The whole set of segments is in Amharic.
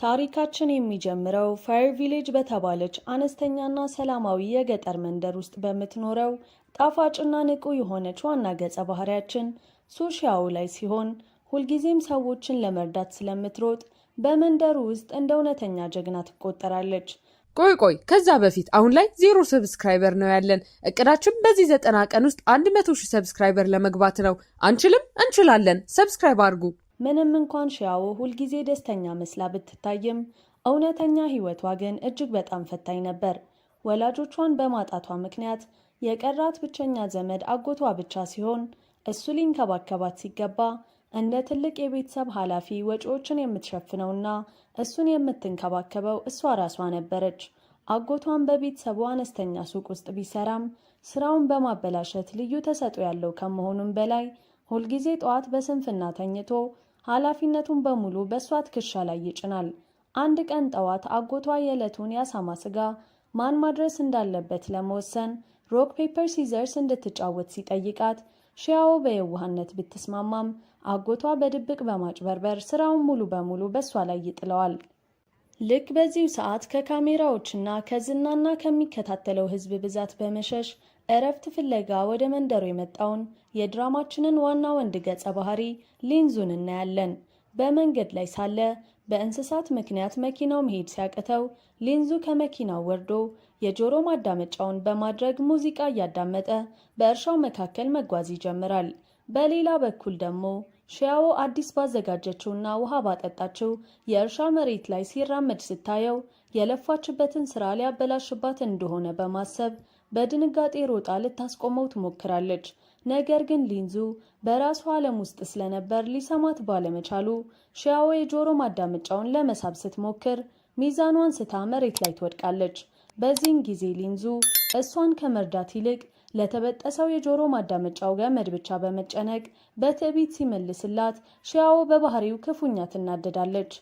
ታሪካችን የሚጀምረው ፋየር ቪሌጅ በተባለች አነስተኛና ሰላማዊ የገጠር መንደር ውስጥ በምትኖረው ጣፋጭና ንቁ የሆነች ዋና ገጸ ባህሪያችን ሱሺያው ላይ ሲሆን፣ ሁልጊዜም ሰዎችን ለመርዳት ስለምትሮጥ በመንደሩ ውስጥ እንደ እውነተኛ ጀግና ትቆጠራለች። ቆይ ቆይ፣ ከዛ በፊት አሁን ላይ 0 subscriber ነው ያለን። እቅዳችን በዚህ 90 ቀን ውስጥ 100,000 subscriber ለመግባት ነው። አንችልም? እንችላለን። Subscribe አድርጉ። ምንም እንኳን ሺያዎ ሁልጊዜ ደስተኛ መስላ ብትታይም፣ እውነተኛ ሕይወቷ ግን እጅግ በጣም ፈታኝ ነበር። ወላጆቿን በማጣቷ ምክንያት የቀራት ብቸኛ ዘመድ አጎቷ ብቻ ሲሆን፣ እሱ ሊንከባከባት ሲገባ እንደ ትልቅ የቤተሰብ ኃላፊ ወጪዎችን የምትሸፍነውና እሱን የምትንከባከበው እሷ ራሷ ነበረች። አጎቷን በቤተሰቡ አነስተኛ ሱቅ ውስጥ ቢሰራም፣ ስራውን በማበላሸት ልዩ ተሰጥኦ ያለው ከመሆኑም በላይ ሁልጊዜ ጠዋት በስንፍና ተኝቶ ኃላፊነቱን በሙሉ በእሷ ትከሻ ላይ ይጭናል። አንድ ቀን ጠዋት አጎቷ የዕለቱን የአሳማ ስጋ ማን ማድረስ እንዳለበት ለመወሰን rock paper scissors እንድትጫወት ሲጠይቃት፣ ሺያኦ በየዋህነት ብትስማማም አጎቷ በድብቅ በማጭበርበር ስራውን ሙሉ በሙሉ በእሷ ላይ ይጥለዋል። ልክ በዚሁ ሰዓት ከካሜራዎችና ከዝናና ከሚከታተለው ሕዝብ ብዛት በመሸሽ እረፍት ፍለጋ ወደ መንደሩ የመጣውን የድራማችንን ዋና ወንድ ገጸ ባህሪ ሊንዙን እናያለን። በመንገድ ላይ ሳለ በእንስሳት ምክንያት መኪናው መሄድ ሲያቅተው፣ ሊንዙ ከመኪናው ወርዶ የጆሮ ማዳመጫውን በማድረግ ሙዚቃ እያዳመጠ በእርሻው መካከል መጓዝ ይጀምራል። በሌላ በኩል ደግሞ ሺያዎ አዲስ ባዘጋጀችውና ውሃ ባጠጣችው የእርሻ መሬት ላይ ሲራመድ ስታየው፣ የለፋችበትን ስራ ሊያበላሽባት እንደሆነ በማሰብ በድንጋጤ ሮጣ ልታስቆመው ትሞክራለች። ነገር ግን ሊንዙ በራሱ ዓለም ውስጥ ስለነበር ሊሰማት ባለመቻሉ፣ ሺያዎ የጆሮ ማዳመጫውን ለመሳብ ስትሞክር ሚዛኗን ስታ መሬት ላይ ትወድቃለች። በዚህን ጊዜ ሊንዙ እሷን ከመርዳት ይልቅ ለተበጠሰው የጆሮ ማዳመጫው ገመድ ብቻ በመጨነቅ በትዕቢት ሲመልስላት፣ ሺያዎ በባህሪው ክፉኛ ትናደዳለች።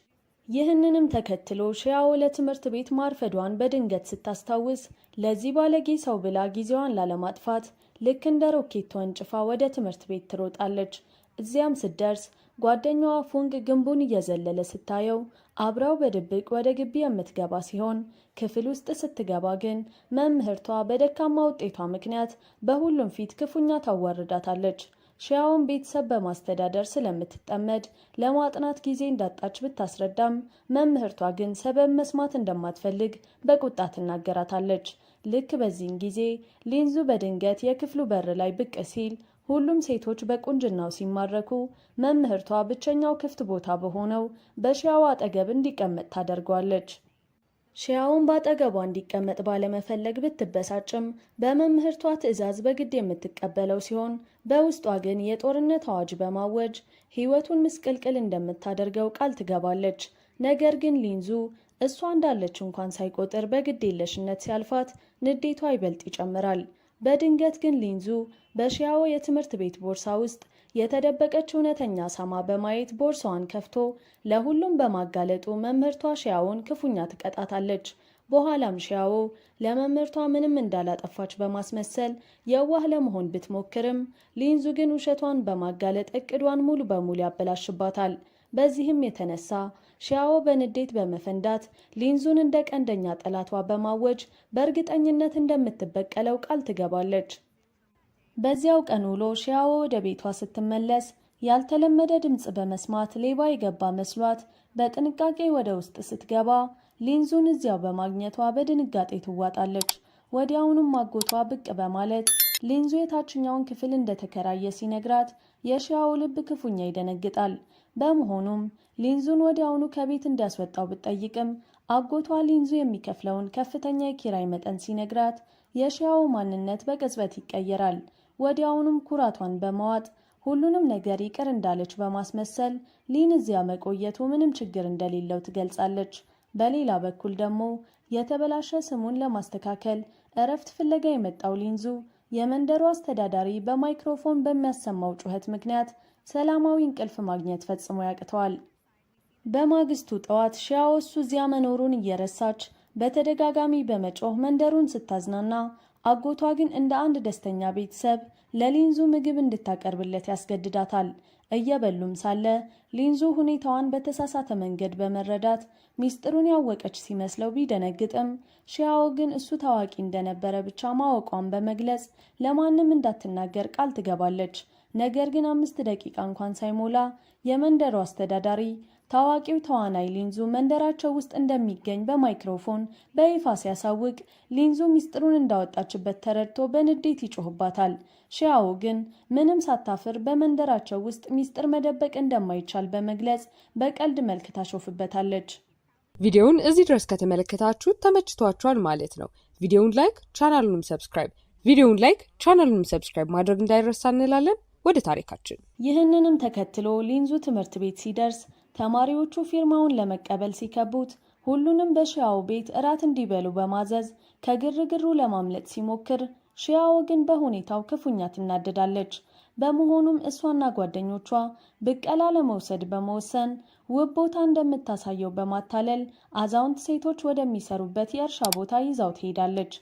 ይህንንም ተከትሎ ሺያዎ ለትምህርት ቤት ማርፈዷን በድንገት ስታስታውስ፣ ለዚህ ባለጌ ሰው ብላ ጊዜዋን ላለማጥፋት ልክ እንደ ሮኬት ተወንጭፋ ወደ ትምህርት ቤት ትሮጣለች። እዚያም ስትደርስ ጓደኛዋ ፉንግ ግንቡን እየዘለለ ስታየው አብራው በድብቅ ወደ ግቢ የምትገባ ሲሆን፣ ክፍል ውስጥ ስትገባ ግን መምህርቷ በደካማ ውጤቷ ምክንያት በሁሉም ፊት ክፉኛ ታዋርዳታለች። ሺያውን ቤተሰብ በማስተዳደር ስለምትጠመድ ለማጥናት ጊዜ እንዳጣች ብታስረዳም፣ መምህርቷ ግን ሰበብ መስማት እንደማትፈልግ በቁጣ ትናገራታለች። ልክ በዚህን ጊዜ ሊንዙ በድንገት የክፍሉ በር ላይ ብቅ ሲል ሁሉም ሴቶች በቁንጅናው ሲማረኩ፣ መምህርቷ ብቸኛው ክፍት ቦታ በሆነው በሺያው አጠገብ እንዲቀመጥ ታደርገዋለች። ሺያውን በአጠገቧ እንዲቀመጥ ባለመፈለግ ብትበሳጭም፣ በመምህርቷ ትዕዛዝ በግድ የምትቀበለው ሲሆን፣ በውስጧ ግን የጦርነት አዋጅ በማወጅ ሕይወቱን ምስቅልቅል እንደምታደርገው ቃል ትገባለች። ነገር ግን ሊንዙ እሷ እንዳለች እንኳን ሳይቆጥር በግድ የለሽነት ሲያልፋት ንዴቷ ይበልጥ ይጨምራል። በድንገት ግን ሊንዙ በሺያዎ የትምህርት ቤት ቦርሳ ውስጥ የተደበቀች እውነተኛ አሳማ በማየት ቦርሳዋን ከፍቶ ለሁሉም በማጋለጡ መምህርቷ ሺያዎን ክፉኛ ትቀጣታለች። በኋላም ሺያዎ ለመምህርቷ ምንም እንዳላጠፋች በማስመሰል የዋህ ለመሆን ብትሞክርም፣ ሊንዙ ግን ውሸቷን በማጋለጥ እቅዷን ሙሉ በሙሉ ያበላሽባታል። በዚህም የተነሳ ሺያዎ በንዴት በመፈንዳት ሊንዙን እንደ ቀንደኛ ጠላቷ በማወጅ በእርግጠኝነት እንደምትበቀለው ቃል ትገባለች። በዚያው ቀን ውሎ ሺያዎ ወደ ቤቷ ስትመለስ ያልተለመደ ድምፅ በመስማት ሌባ የገባ መስሏት በጥንቃቄ ወደ ውስጥ ስትገባ ሊንዙን እዚያው በማግኘቷ በድንጋጤ ትዋጣለች። ወዲያውኑም አጎቷ ብቅ በማለት ሊንዙ የታችኛውን ክፍል እንደተከራየ ሲነግራት የሺያዎ ልብ ክፉኛ ይደነግጣል። በመሆኑም ሊንዙን ወዲያውኑ ከቤት እንዲያስወጣው ብትጠይቅም፣ አጎቷ ሊንዙ የሚከፍለውን ከፍተኛ የኪራይ መጠን ሲነግራት የሺያዎ ማንነት በቅጽበት ይቀየራል። ወዲያውኑም ኩራቷን በመዋጥ ሁሉንም ነገር ይቅር እንዳለች በማስመሰል ሊን እዚያ መቆየቱ ምንም ችግር እንደሌለው ትገልጻለች። በሌላ በኩል ደግሞ የተበላሸ ስሙን ለማስተካከል እረፍት ፍለጋ የመጣው ሊንዙ የመንደሩ አስተዳዳሪ በማይክሮፎን በሚያሰማው ጩኸት ምክንያት ሰላማዊ እንቅልፍ ማግኘት ፈጽሞ ያቅተዋል። በማግስቱ ጠዋት ሺያዎ እሱ እዚያ መኖሩን እየረሳች በተደጋጋሚ በመጮህ መንደሩን ስታዝናና፣ አጎቷ ግን እንደ አንድ ደስተኛ ቤተሰብ ለሊንዙ ምግብ እንድታቀርብለት ያስገድዳታል። እየበሉም ሳለ ሊንዙ ሁኔታዋን በተሳሳተ መንገድ በመረዳት ሚስጥሩን ያወቀች ሲመስለው ቢደነግጥም ሺያኦ ግን እሱ ታዋቂ እንደነበረ ብቻ ማወቋን በመግለጽ ለማንም እንዳትናገር ቃል ትገባለች። ነገር ግን 5 ደቂቃ እንኳን ሳይሞላ የመንደሩ አስተዳዳሪ ታዋቂው ተዋናይ ሊንዙ መንደራቸው ውስጥ እንደሚገኝ በማይክሮፎን በይፋ ሲያሳውቅ ሊንዙ ሚስጥሩን እንዳወጣችበት ተረድቶ በንዴት ይጮህባታል። ሺያኦ ግን ምንም ሳታፍር በመንደራቸው ውስጥ ሚስጥር መደበቅ እንደማይቻል በመግለጽ በቀልድ መልክ ታሾፍበታለች። ቪዲዮውን እዚህ ድረስ ከተመለከታችሁ ተመችቷችኋል ማለት ነው። ቪዲዮውን like፣ ቻናሉንም subscribe ቪዲዮውን like፣ ቻናሉንም subscribe ማድረግ እንዳይረሳ እንላለን። ወደ ታሪካችን። ይህንንም ተከትሎ ሊንዙ ትምህርት ቤት ሲደርስ ተማሪዎቹ ፊርማውን ለመቀበል ሲከቡት ሁሉንም በሺያኦ ቤት እራት እንዲበሉ በማዘዝ ከግርግሩ ለማምለጥ ሲሞክር ሺያኦ ግን በሁኔታው ክፉኛ ትናደዳለች። በመሆኑም እሷና ጓደኞቿ ብቀላ ለመውሰድ በመወሰን ውብ ቦታ እንደምታሳየው በማታለል አዛውንት ሴቶች ወደሚሰሩበት የእርሻ ቦታ ይዛው ትሄዳለች።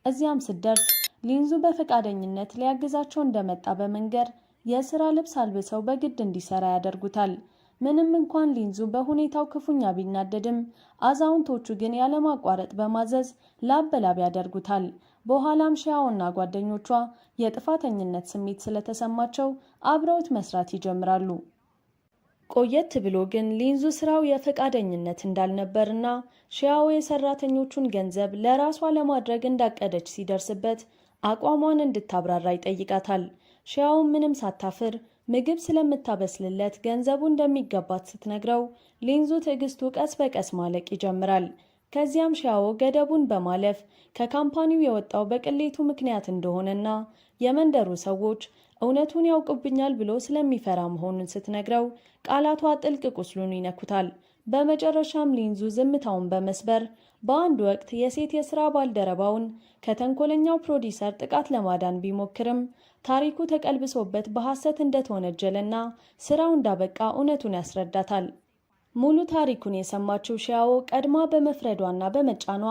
እዚያም ስትደርስ ሊንዙ በፈቃደኝነት ሊያግዛቸው እንደመጣ በመንገር የስራ ልብስ አልብሰው በግድ እንዲሰራ ያደርጉታል። ምንም እንኳን ሊንዙ በሁኔታው ክፉኛ ቢናደድም አዛውንቶቹ ግን ያለማቋረጥ በማዘዝ ላብ በላብ ያደርጉታል። በኋላም ሺያኦና ጓደኞቿ የጥፋተኝነት ስሜት ስለተሰማቸው አብረውት መስራት ይጀምራሉ። ቆየት ብሎ ግን ሊንዙ ስራው የፈቃደኝነት እንዳልነበርና ሺያኦ የሰራተኞቹን ገንዘብ ለራሷ ለማድረግ እንዳቀደች ሲደርስበት አቋሟን እንድታብራራ ይጠይቃታል። ሺያኦ ምንም ሳታፍር ምግብ ስለምታበስልለት ገንዘቡ እንደሚገባት ስትነግረው ሊንዙ ትዕግስቱ ቀስ በቀስ ማለቅ ይጀምራል። ከዚያም ሺያኦ ገደቡን በማለፍ ከ company ው የወጣው በቅሌቱ ምክንያት እንደሆነና የመንደሩ ሰዎች እውነቱን ያውቁብኛል ብሎ ስለሚፈራ መሆኑን ስትነግረው ቃላቷ ጥልቅ ቁስሉን ይነኩታል። በመጨረሻም ሊንዙ ዝምታውን በመስበር በአንድ ወቅት የሴት የስራ ባልደረባውን ከተንኮለኛው ፕሮዲሰር ጥቃት ለማዳን ቢሞክርም ታሪኩ ተቀልብሶበት በሐሰት እንደተወነጀለና ስራው እንዳበቃ እውነቱን ያስረዳታል። ሙሉ ታሪኩን የሰማችው ሺያኦ ቀድማ በመፍረዷና በመጫኗ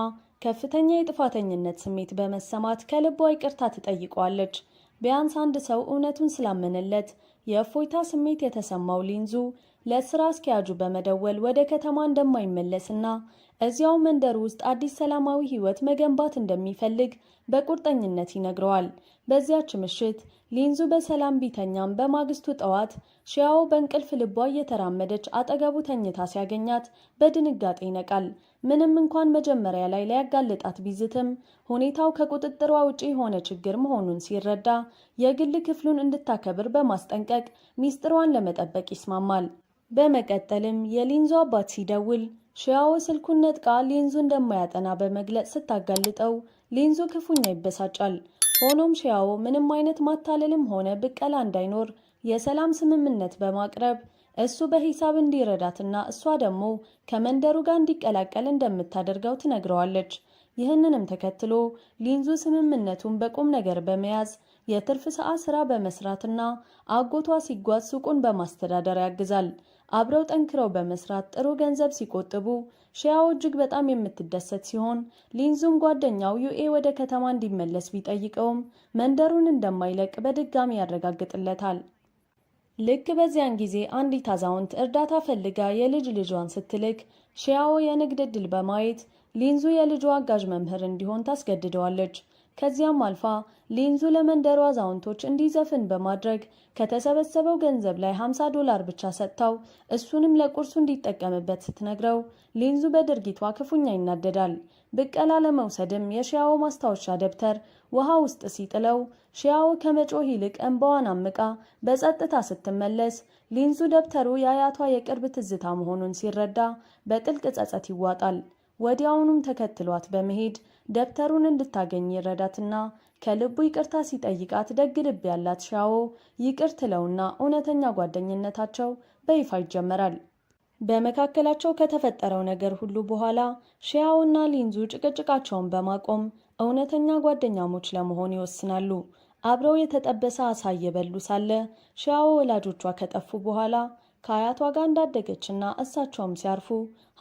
ከፍተኛ የጥፋተኝነት ስሜት በመሰማት ከልቧ ይቅርታ ትጠይቀዋለች። ቢያንስ አንድ ሰው እውነቱን ስላመነለት የእፎይታ ስሜት የተሰማው ሊንዙ ለስራ አስኪያጁ በመደወል ወደ ከተማ እንደማይመለስና እዚያው መንደር ውስጥ አዲስ ሰላማዊ ሕይወት መገንባት እንደሚፈልግ በቁርጠኝነት ይነግረዋል። በዚያች ምሽት ሊንዙ በሰላም ቢተኛም በማግስቱ ጠዋት ሺያኦ በእንቅልፍ ልቧ እየተራመደች አጠገቡ ተኝታ ሲያገኛት በድንጋጤ ይነቃል። ምንም እንኳን መጀመሪያ ላይ ሊያጋልጣት ቢዝትም ሁኔታው ከቁጥጥሯ ውጪ የሆነ ችግር መሆኑን ሲረዳ የግል ክፍሉን እንድታከብር በማስጠንቀቅ ሚስጥሯን ለመጠበቅ ይስማማል። በመቀጠልም የሊንዙ አባት ሲደውል ሺያኦ ስልኩን ነጥቃ ሊንዙ እንደማያጠና በመግለጽ ስታጋልጠው ሊንዙ ክፉኛ ይበሳጫል። ሆኖም ሺያኦ ምንም አይነት ማታለልም ሆነ ብቀላ እንዳይኖር የሰላም ስምምነት በማቅረብ እሱ በሂሳብ እንዲረዳትና እሷ ደግሞ ከመንደሩ ጋር እንዲቀላቀል እንደምታደርገው ትነግረዋለች። ይህንንም ተከትሎ ሊንዙ ስምምነቱን በቁም ነገር በመያዝ የትርፍ ሰዓት ስራ በመስራትና አጎቷ ሲጓዝ ሱቁን በማስተዳደር ያግዛል። አብረው ጠንክረው በመስራት ጥሩ ገንዘብ ሲቆጥቡ ሺያኦ እጅግ በጣም የምትደሰት ሲሆን ሊንዙም ጓደኛው ዩኤ ወደ ከተማ እንዲመለስ ቢጠይቀውም መንደሩን እንደማይለቅ በድጋሚ ያረጋግጥለታል። ልክ በዚያን ጊዜ አንዲት አዛውንት እርዳታ ፈልጋ የልጅ ልጇን ስትልክ ሺያኦ የንግድ ዕድል በማየት ሊንዙ የልጇ አጋዥ መምህር እንዲሆን ታስገድደዋለች። ከዚያም አልፋ ሊንዙ ለመንደሩ አዛውንቶች እንዲዘፍን በማድረግ ከተሰበሰበው ገንዘብ ላይ 50 ዶላር ብቻ ሰጥታው እሱንም ለቁርሱ እንዲጠቀምበት ስትነግረው ሊንዙ በድርጊቷ ክፉኛ ይናደዳል። ብቀላ ለመውሰድም የሺያኦ ማስታወሻ ደብተር ውሃ ውስጥ ሲጥለው ሺያኦ ከመጮህ ይልቅ እንባዋን አምቃ በጸጥታ ስትመለስ ሊንዙ ደብተሩ የአያቷ የቅርብ ትዝታ መሆኑን ሲረዳ በጥልቅ ጸጸት ይዋጣል። ወዲያውኑም ተከትሏት በመሄድ ደብተሩን እንድታገኝ ይረዳትና ከልቡ ይቅርታ ሲጠይቃት ደግ ልብ ያላት ሻዎ ይቅር ትለውና እውነተኛ ጓደኝነታቸው በይፋ ይጀመራል። በመካከላቸው ከተፈጠረው ነገር ሁሉ በኋላ ሺያኦና ሊንዙ ጭቅጭቃቸውን በማቆም እውነተኛ ጓደኛሞች ለመሆን ይወስናሉ። አብረው የተጠበሰ አሳ እየበሉ ሳለ ሺያኦ ወላጆቿ ከጠፉ በኋላ ከአያቷ ጋር እንዳደገችና እሳቸውም ሲያርፉ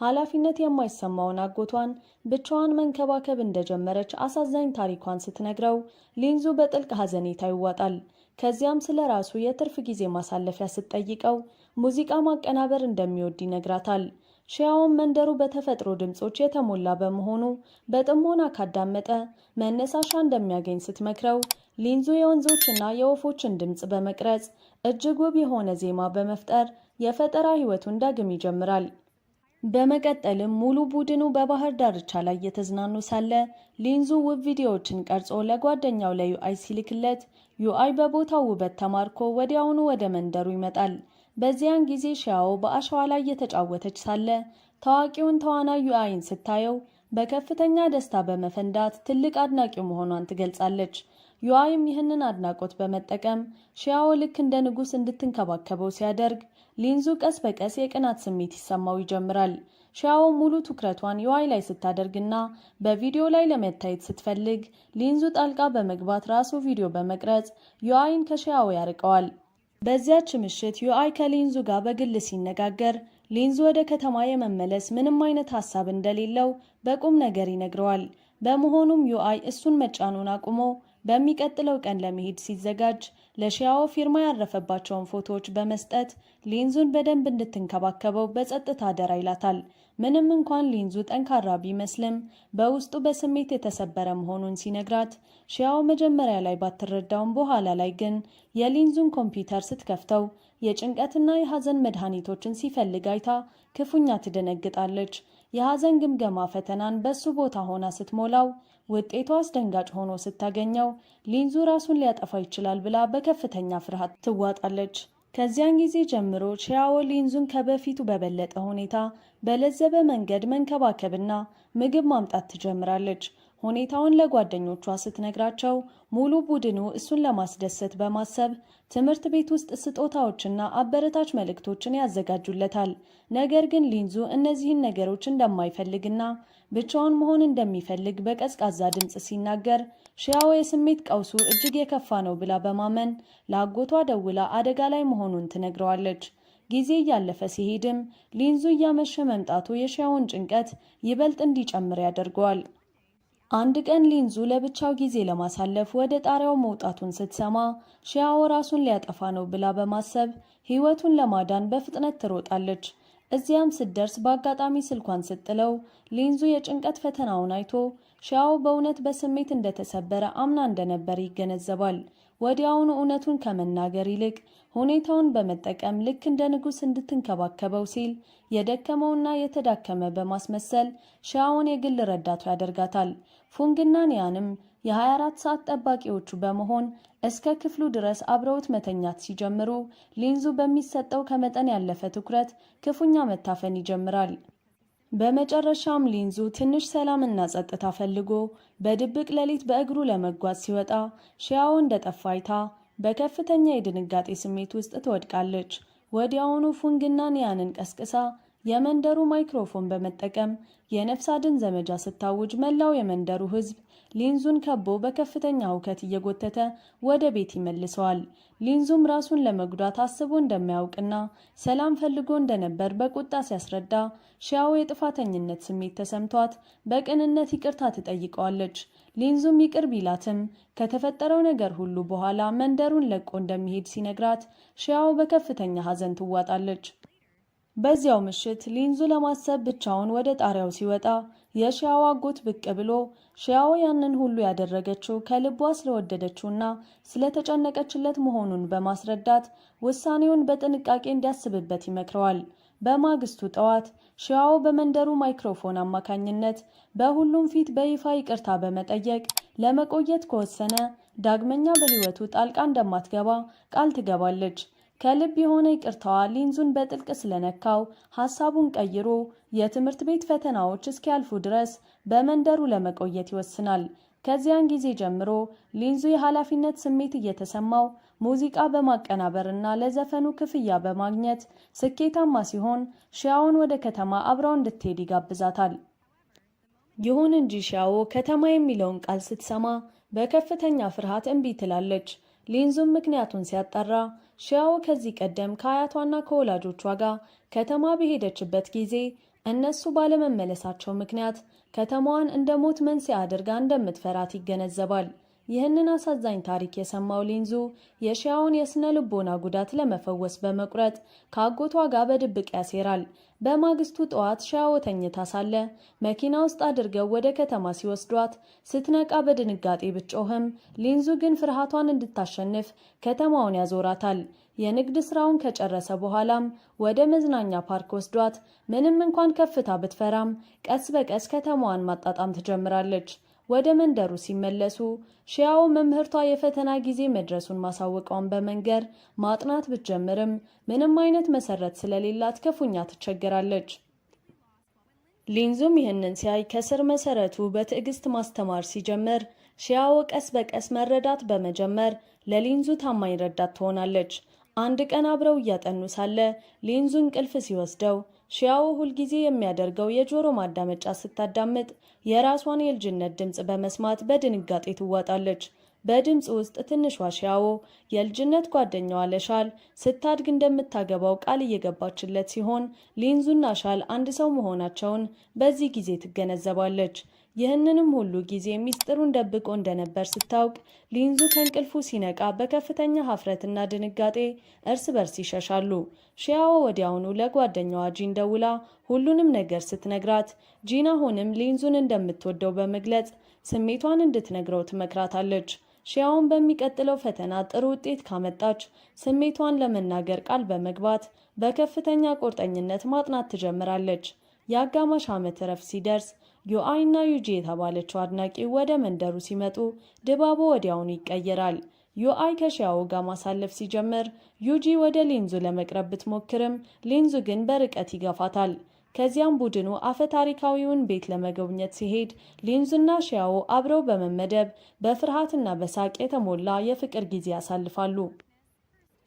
ኃላፊነት የማይሰማውን አጎቷን ብቻዋን መንከባከብ እንደጀመረች አሳዛኝ ታሪኳን ስትነግረው ሊንዙ በጥልቅ ሐዘኔታ ይዋጣል። ከዚያም ስለ ራሱ የትርፍ ጊዜ ማሳለፊያ ስትጠይቀው ሙዚቃ ማቀናበር እንደሚወድ ይነግራታል። ሺያዎም መንደሩ በተፈጥሮ ድምፆች የተሞላ በመሆኑ በጥሞና ካዳመጠ መነሳሻ እንደሚያገኝ ስትመክረው ሊንዙ የወንዞችና የወፎችን ድምፅ በመቅረጽ እጅግ ውብ የሆነ ዜማ በመፍጠር የፈጠራ ሕይወቱን ዳግም ይጀምራል። በመቀጠልም ሙሉ ቡድኑ በባህር ዳርቻ ላይ እየተዝናኑ ሳለ ሊንዙ ውብ ቪዲዮዎችን ቀርጾ ለጓደኛው ለዩአይ ሲልክለት ዩአይ በቦታው ውበት ተማርኮ ወዲያውኑ ወደ መንደሩ ይመጣል። በዚያን ጊዜ ሺያኦ በአሸዋ ላይ እየተጫወተች ሳለ ታዋቂውን ተዋናይ ዩአይን ስታየው በከፍተኛ ደስታ በመፈንዳት ትልቅ አድናቂው መሆኗን ትገልጻለች። ዩአይም ይህንን አድናቆት በመጠቀም ሺያኦ ልክ እንደ ንጉሥ እንድትንከባከበው ሲያደርግ ሊንዙ ቀስ በቀስ የቅናት ስሜት ይሰማው ይጀምራል። ሺያኦ ሙሉ ትኩረቷን ዩአይ ላይ ስታደርግና በቪዲዮ ላይ ለመታየት ስትፈልግ ሊንዙ ጣልቃ በመግባት ራሱ ቪዲዮ በመቅረጽ ዩአይን ከሺያኦ ያርቀዋል። በዚያች ምሽት ዩአይ ከሊንዙ ጋር በግል ሲነጋገር ሊንዙ ወደ ከተማ የመመለስ ምንም አይነት ሀሳብ እንደሌለው በቁም ነገር ይነግረዋል። በመሆኑም ዩአይ እሱን መጫኑን አቁሞ በሚቀጥለው ቀን ለመሄድ ሲዘጋጅ ለሺያኦ ፊርማ ያረፈባቸውን ፎቶዎች በመስጠት ሊንዙን በደንብ እንድትንከባከበው በጸጥታ አደራ ይላታል። ምንም እንኳን ሊንዙ ጠንካራ ቢመስልም በውስጡ በስሜት የተሰበረ መሆኑን ሲነግራት ሺያኦ መጀመሪያ ላይ ባትረዳውም በኋላ ላይ ግን የሊንዙን ኮምፒውተር ስትከፍተው የጭንቀትና የሐዘን መድኃኒቶችን ሲፈልግ አይታ ክፉኛ ትደነግጣለች። የሐዘን ግምገማ ፈተናን በሱ ቦታ ሆና ስትሞላው ውጤቱ አስደንጋጭ ሆኖ ስታገኘው ሊንዙ ራሱን ሊያጠፋ ይችላል ብላ በከፍተኛ ፍርሃት ትዋጣለች። ከዚያን ጊዜ ጀምሮ ሺያኦ ሊንዙን ከበፊቱ በበለጠ ሁኔታ በለዘበ መንገድ መንከባከብና ምግብ ማምጣት ትጀምራለች። ሁኔታውን ለጓደኞቿ ስትነግራቸው ሙሉ ቡድኑ እሱን ለማስደሰት በማሰብ ትምህርት ቤት ውስጥ ስጦታዎችና አበረታች መልእክቶችን ያዘጋጁለታል። ነገር ግን ሊንዙ እነዚህን ነገሮች እንደማይፈልግና ብቻውን መሆን እንደሚፈልግ በቀዝቃዛ ድምፅ ሲናገር ሺያኦ የስሜት ቀውሱ እጅግ የከፋ ነው ብላ በማመን ለአጎቷ ደውላ አደጋ ላይ መሆኑን ትነግረዋለች። ጊዜ እያለፈ ሲሄድም ሊንዙ እያመሸ መምጣቱ የሺያኦን ጭንቀት ይበልጥ እንዲጨምር ያደርገዋል። አንድ ቀን ሊንዙ ለብቻው ጊዜ ለማሳለፍ ወደ ጣሪያው መውጣቱን ስትሰማ ሺያኦ ራሱን ሊያጠፋ ነው ብላ በማሰብ ሕይወቱን ለማዳን በፍጥነት ትሮጣለች። እዚያም ስትደርስ በአጋጣሚ ስልኳን ስትጥለው ሊንዙ የጭንቀት ፈተናውን አይቶ ሺያኦ በእውነት በስሜት እንደተሰበረ አምና እንደነበር ይገነዘባል። ወዲያውኑ እውነቱን ከመናገር ይልቅ ሁኔታውን በመጠቀም ልክ እንደ ንጉሥ እንድትንከባከበው ሲል የደከመውና የተዳከመ በማስመሰል ሺያኦን የግል ረዳቱ ያደርጋታል። ፉንግና ኒያንም የ24 ሰዓት ጠባቂዎቹ በመሆን እስከ ክፍሉ ድረስ አብረውት መተኛት ሲጀምሩ ሊንዙ በሚሰጠው ከመጠን ያለፈ ትኩረት ክፉኛ መታፈን ይጀምራል። በመጨረሻም ሊንዙ ትንሽ ሰላምና ጸጥታ ፈልጎ በድብቅ ሌሊት በእግሩ ለመጓዝ ሲወጣ ሺያኦ እንደጠፋ አይታ በከፍተኛ የድንጋጤ ስሜት ውስጥ ትወድቃለች። ወዲያውኑ ፉንግና ኒያንን ቀስቅሳ የመንደሩ ማይክሮፎን በመጠቀም የነፍስ አድን ዘመቻ ስታውጅ መላው የመንደሩ ሕዝብ ሊንዙን ከቦ በከፍተኛ ሁከት እየጎተተ ወደ ቤት ይመልሰዋል። ሊንዙም ራሱን ለመጉዳት አስቦ እንደማያውቅና ሰላም ፈልጎ እንደነበር በቁጣ ሲያስረዳ ሺያኦ የጥፋተኝነት ስሜት ተሰምቷት በቅንነት ይቅርታ ትጠይቀዋለች። ሊንዙም ይቅር ቢላትም ከተፈጠረው ነገር ሁሉ በኋላ መንደሩን ለቆ እንደሚሄድ ሲነግራት ሺያኦ በከፍተኛ ሐዘን ትዋጣለች። በዚያው ምሽት ሊንዙ ለማሰብ ብቻውን ወደ ጣሪያው ሲወጣ የሺያኦ አጎት ብቅ ብሎ ሺያኦ ያንን ሁሉ ያደረገችው ከልቧ ስለወደደችውና ስለተጨነቀችለት መሆኑን በማስረዳት ውሳኔውን በጥንቃቄ እንዲያስብበት ይመክረዋል። በማግስቱ ጠዋት ሺያኦ በመንደሩ ማይክሮፎን አማካኝነት በሁሉም ፊት በይፋ ይቅርታ በመጠየቅ ለመቆየት ከወሰነ ዳግመኛ በሕይወቱ ጣልቃ እንደማትገባ ቃል ትገባለች። ከልብ የሆነ ይቅርታዋ ሊንዙን በጥልቅ ስለነካው ሀሳቡን ቀይሮ የትምህርት ቤት ፈተናዎች እስኪያልፉ ድረስ በመንደሩ ለመቆየት ይወስናል። ከዚያን ጊዜ ጀምሮ ሊንዙ የኃላፊነት ስሜት እየተሰማው ሙዚቃ በማቀናበርና ለዘፈኑ ክፍያ በማግኘት ስኬታማ ሲሆን ሺያኦን ወደ ከተማ አብራው እንድትሄድ ይጋብዛታል። ይሁን እንጂ ሺያኦ ከተማ የሚለውን ቃል ስትሰማ በከፍተኛ ፍርሃት እምቢ ትላለች። ሊንዙም ምክንያቱን ሲያጣራ ሺያኦ ከዚህ ቀደም ከአያቷና ከወላጆቿ ጋር ከተማ በሄደችበት ጊዜ እነሱ ባለመመለሳቸው ምክንያት ከተማዋን እንደ ሞት መንስኤ አድርጋ እንደምትፈራት ይገነዘባል። ይህንን አሳዛኝ ታሪክ የሰማው ሊንዙ የሺያውን የስነ ልቦና ጉዳት ለመፈወስ በመቁረጥ ከአጎቷ ጋር በድብቅ ያሴራል። በማግስቱ ጠዋት ሺያዎ ተኝታ ሳለ መኪና ውስጥ አድርገው ወደ ከተማ ሲወስዷት ስትነቃ በድንጋጤ ብትጮህም ሊንዙ ግን ፍርሃቷን እንድታሸንፍ ከተማውን ያዞራታል። የንግድ ስራውን ከጨረሰ በኋላም ወደ መዝናኛ ፓርክ ወስዷት ምንም እንኳን ከፍታ ብትፈራም ቀስ በቀስ ከተማዋን ማጣጣም ትጀምራለች። ወደ መንደሩ ሲመለሱ ሺያዎ መምህርቷ የፈተና ጊዜ መድረሱን ማሳወቋን በመንገር ማጥናት ብትጀምርም ምንም አይነት መሰረት ስለሌላት ክፉኛ ትቸገራለች። ሊንዙም ይህንን ሲያይ ከስር መሰረቱ በትዕግስት ማስተማር ሲጀምር ሺያዎ ቀስ በቀስ መረዳት በመጀመር ለሊንዙ ታማኝ ረዳት ትሆናለች። አንድ ቀን አብረው እያጠኑ ሳለ ሊንዙ እንቅልፍ ሲወስደው ሺያዎ ሁልጊዜ የሚያደርገው የጆሮ ማዳመጫ ስታዳምጥ የራሷን የልጅነት ድምፅ በመስማት በድንጋጤ ትዋጣለች። በድምፅ ውስጥ ትንሿ ሺያዎ የልጅነት ጓደኛዋ ለሻል ስታድግ እንደምታገባው ቃል እየገባችለት ሲሆን ሊንዙና ሻል አንድ ሰው መሆናቸውን በዚህ ጊዜ ትገነዘባለች። ይህንንም ሁሉ ጊዜ ሚስጥሩን ደብቆ እንደነበር ስታውቅ ሊንዙ ከእንቅልፉ ሲነቃ በከፍተኛ ሀፍረትና ድንጋጤ እርስ በርስ ይሸሻሉ። ሺያዎ ወዲያውኑ ለጓደኛዋ ጂን ደውላ ሁሉንም ነገር ስትነግራት ጂን አሁንም ሊንዙን እንደምትወደው በመግለጽ ስሜቷን እንድትነግረው ትመክራታለች። ሺያውን በሚቀጥለው ፈተና ጥሩ ውጤት ካመጣች ስሜቷን ለመናገር ቃል በመግባት በከፍተኛ ቁርጠኝነት ማጥናት ትጀምራለች። የአጋማሽ ዓመት እረፍት ሲደርስ ዩአይ እና ዩጂ የተባለችው አድናቂ ወደ መንደሩ ሲመጡ ድባቡ ወዲያውኑ ይቀየራል። ዩአይ ከሺያዎ ጋር ማሳለፍ ሲጀምር ዩጂ ወደ ሊንዙ ለመቅረብ ብትሞክርም ሊንዙ ግን በርቀት ይገፋታል። ከዚያም ቡድኑ አፈ ታሪካዊውን ቤት ለመጎብኘት ሲሄድ ሊንዙና ሺያዎ አብረው በመመደብ በፍርሃትና በሳቅ የተሞላ የፍቅር ጊዜ ያሳልፋሉ።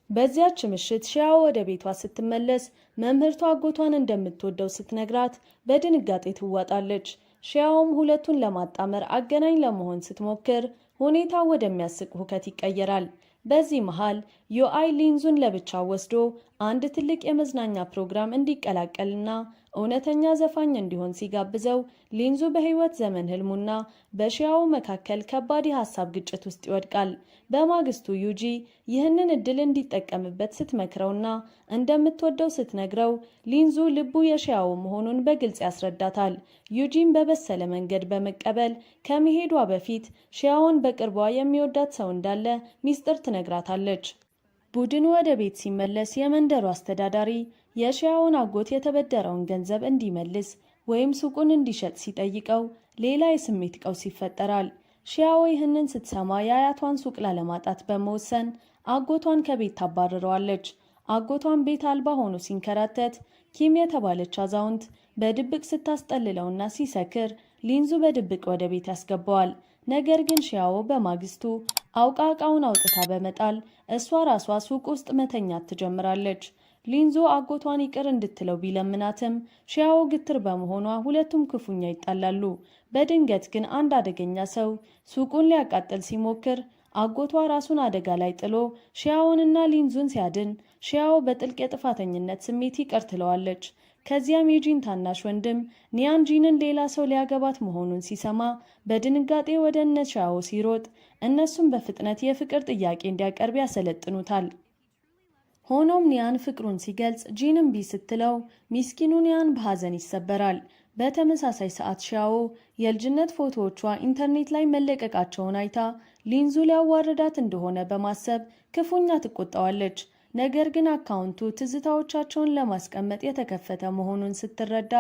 በዚያች ምሽት ሺያዎ ወደ ቤቷ ስትመለስ መምህርቷ አጎቷን እንደምትወደው ስትነግራት በድንጋጤ ትዋጣለች። ሺያዎም ሁለቱን ለማጣመር አገናኝ ለመሆን ስትሞክር ሁኔታው ወደሚያስቅ ሁከት ይቀየራል። በዚህ መሃል ዩአይ ሊንዙን ለብቻ ወስዶ አንድ ትልቅ የመዝናኛ ፕሮግራም እንዲቀላቀልና እውነተኛ ዘፋኝ እንዲሆን ሲጋብዘው ሊንዙ በሕይወት ዘመን ህልሙና በሺያው መካከል ከባድ የሀሳብ ግጭት ውስጥ ይወድቃል። በማግስቱ ዩጂ ይህንን እድል እንዲጠቀምበት ስትመክረውና እንደምትወደው ስትነግረው ሊንዙ ልቡ የሺያው መሆኑን በግልጽ ያስረዳታል። ዩጂን በበሰለ መንገድ በመቀበል ከመሄዷ በፊት ሺያውን በቅርቧ የሚወዳት ሰው እንዳለ ሚስጥር ትነግራታለች። ቡድኑ ወደ ቤት ሲመለስ የመንደሩ አስተዳዳሪ የሺያውን አጎት የተበደረውን ገንዘብ እንዲመልስ ወይም ሱቁን እንዲሸጥ ሲጠይቀው ሌላ የስሜት ቀውስ ይፈጠራል። ሺያዎ ይህንን ስትሰማ የአያቷን ሱቅ ላለማጣት በመወሰን አጎቷን ከቤት ታባርረዋለች። አጎቷን ቤት አልባ ሆኖ ሲንከራተት ኪም የተባለች አዛውንት በድብቅ ስታስጠልለውና ሲሰክር ሊንዙ በድብቅ ወደ ቤት ያስገባዋል። ነገር ግን ሺያዎ በማግስቱ አውቃ እቃውን አውጥታ በመጣል እሷ ራሷ ሱቅ ውስጥ መተኛት ትጀምራለች። ሊንዞ አጎቷን ይቅር እንድትለው ቢለምናትም ሺያዎ ግትር በመሆኗ ሁለቱም ክፉኛ ይጣላሉ። በድንገት ግን አንድ አደገኛ ሰው ሱቁን ሊያቃጥል ሲሞክር አጎቷ ራሱን አደጋ ላይ ጥሎ ሺያዎንና ሊንዙን ሲያድን ሺያዎ በጥልቅ የጥፋተኝነት ስሜት ይቅር ትለዋለች። ከዚያም የጂን ታናሽ ወንድም ኒያን ጂንን ሌላ ሰው ሊያገባት መሆኑን ሲሰማ በድንጋጤ ወደ እነ ሺያዎ ሲሮጥ እነሱም በፍጥነት የፍቅር ጥያቄ እንዲያቀርብ ያሰለጥኑታል። ሆኖም ኒያን ፍቅሩን ሲገልጽ ጂን እምቢ ስትለው ሚስኪኑ ኒያን በሐዘን ይሰበራል። በተመሳሳይ ሰዓት ሺያዎ የልጅነት ፎቶዎቿ ኢንተርኔት ላይ መለቀቃቸውን አይታ ሊንዙ ሊያዋርዳት እንደሆነ በማሰብ ክፉኛ ትቆጣዋለች። ነገር ግን አካውንቱ ትዝታዎቻቸውን ለማስቀመጥ የተከፈተ መሆኑን ስትረዳ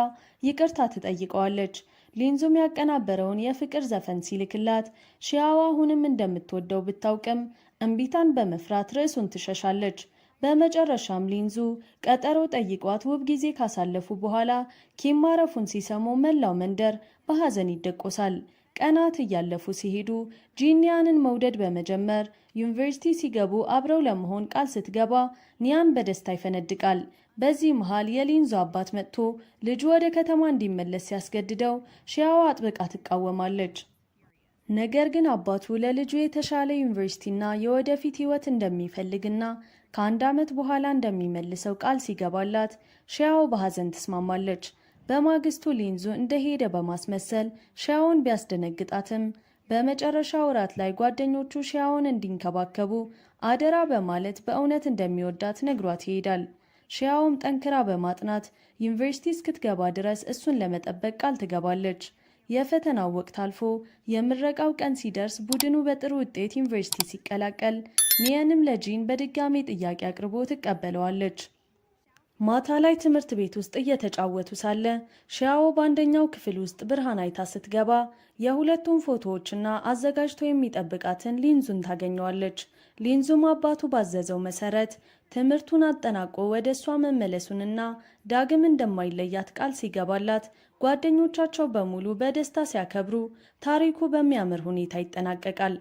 ይቅርታ ትጠይቀዋለች። ሊንዙም ያቀናበረውን የፍቅር ዘፈን ሲልክላት ሺያዋ አሁንም እንደምትወደው ብታውቅም እምቢታን በመፍራት ርዕሱን ትሸሻለች። በመጨረሻም ሊንዙ ቀጠሮ ጠይቋት ውብ ጊዜ ካሳለፉ በኋላ ኪም ማረፉን ሲሰሙ መላው መንደር በሐዘን ይደቆሳል። ቀናት እያለፉ ሲሄዱ ጂን ኒያንን መውደድ በመጀመር ዩኒቨርሲቲ ሲገቡ አብረው ለመሆን ቃል ስትገባ ኒያን በደስታ ይፈነድቃል። በዚህ መሃል የሊንዞ አባት መጥቶ ልጁ ወደ ከተማ እንዲመለስ ሲያስገድደው ሺያዋ አጥብቃ ትቃወማለች። ነገር ግን አባቱ ለልጁ የተሻለ ዩኒቨርሲቲና የወደፊት ሕይወት እንደሚፈልግና ከአንድ ዓመት በኋላ እንደሚመልሰው ቃል ሲገባላት ሺያዎ በሐዘን ትስማማለች። በማግስቱ ሊንዙ እንደሄደ በማስመሰል ሺያዎን ቢያስደነግጣትም በመጨረሻ ወራት ላይ ጓደኞቹ ሺያውን እንዲንከባከቡ አደራ በማለት በእውነት እንደሚወዳት ነግሯት ይሄዳል። ሺያውም ጠንክራ በማጥናት ዩኒቨርሲቲ እስክትገባ ድረስ እሱን ለመጠበቅ ቃል ትገባለች። የፈተናው ወቅት አልፎ የምረቃው ቀን ሲደርስ ቡድኑ በጥሩ ውጤት ዩኒቨርሲቲ ሲቀላቀል ሚየንም ለጂን በድጋሚ ጥያቄ አቅርቦ ትቀበለዋለች። ማታ ላይ ትምህርት ቤት ውስጥ እየተጫወቱ ሳለ ሺያኦ በአንደኛው ክፍል ውስጥ ብርሃን አይታ ስትገባ የሁለቱም ፎቶዎችና አዘጋጅቶ የሚጠብቃትን ሊንዙን ታገኘዋለች። ሊንዙም አባቱ ባዘዘው መሰረት ትምህርቱን አጠናቆ ወደ እሷ መመለሱንና ዳግም እንደማይለያት ቃል ሲገባላት ጓደኞቻቸው በሙሉ በደስታ ሲያከብሩ ታሪኩ በሚያምር ሁኔታ ይጠናቀቃል።